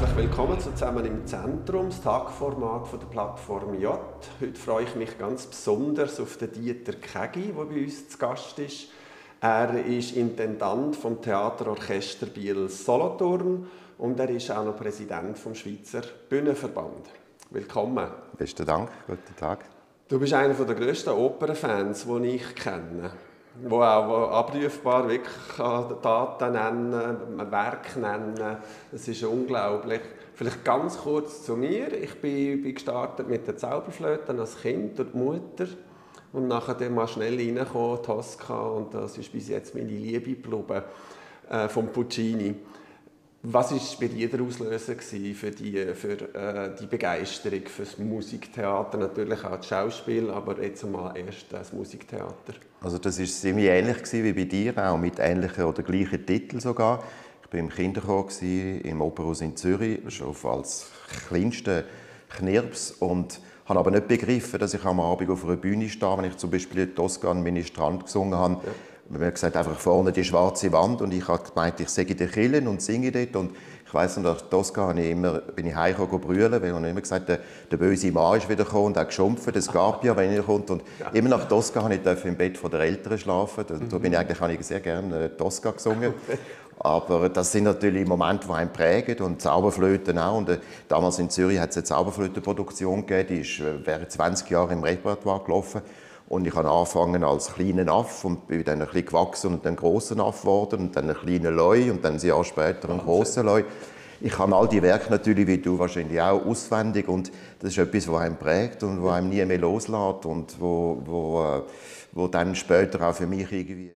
Herzlich willkommen zu «Zusammen im Zentrum», das Tagformat von der Plattform J. Heute freue ich mich ganz besonders auf den Dieter Kägi, der bei uns zu Gast ist. Er ist Intendant vom Theaterorchester Biel-Solothurn und er ist auch noch Präsident vom Schweizer Bühnenverband. Willkommen. Besten Dank, guten Tag. Du bist einer der grössten Opernfans, die ich kenne. Wo auch abrufbar wirklich Daten nennen, Werk nennen. Das ist unglaublich. Vielleicht ganz kurz zu mir. Ich bin gestartet mit der Zauberflöte als Kind und Mutter. Und nachher dann mal schnell reingekommen, Tosca. Und das ist bis jetzt meine Liebe geblieben, von Puccini. Was war bei dir der Auslöser für die Begeisterung für das Musiktheater? Natürlich auch das Schauspiel, aber jetzt mal erst das Musiktheater. Also das war ziemlich ähnlich wie bei dir, auch mit ähnlichen oder gleichen Titeln sogar. Ich war im Kinderchor im Opernhaus in Zürich, schon als kleinster Knirps, und habe aber nicht begriffen, dass ich am Abend auf einer Bühne stehe, wenn ich zum Beispiel Tosca an Ministrant gesungen habe. Ja. Man hat gesagt, einfach vorne die schwarze Wand, und ich habe gemeint, ich sei in der Kirche und singe dort. Und ich weiss noch, nach Tosca bin ich heimgekommen brüllen, weil ich immer gesagt habe, der böse Mann ist wieder gekommen und hat geschumpft, es gab ja, wenn er kommt. Und immer nach Tosca durfte ich im Bett der Eltern schlafen. Da habe ich sehr gerne Tosca gesungen. Aber das sind natürlich Momente, die einen prägen, und Zauberflöten auch. Und damals in Zürich hat es eine Zauberflötenproduktion gegeben, die ist während 20 Jahren im Repertoire gelaufen. Und ich habe angefangen als kleiner Aff und bin dann ein bisschen gewachsen und dann grosser Aff geworden und dann ein kleiner Leu und dann ein Jahr später ein grosser Leu. Ich kann all die Werke natürlich, wie du wahrscheinlich auch, auswendig, und das ist etwas, das einen prägt und das einem nie mehr loslässt und wo dann später auch für mich irgendwie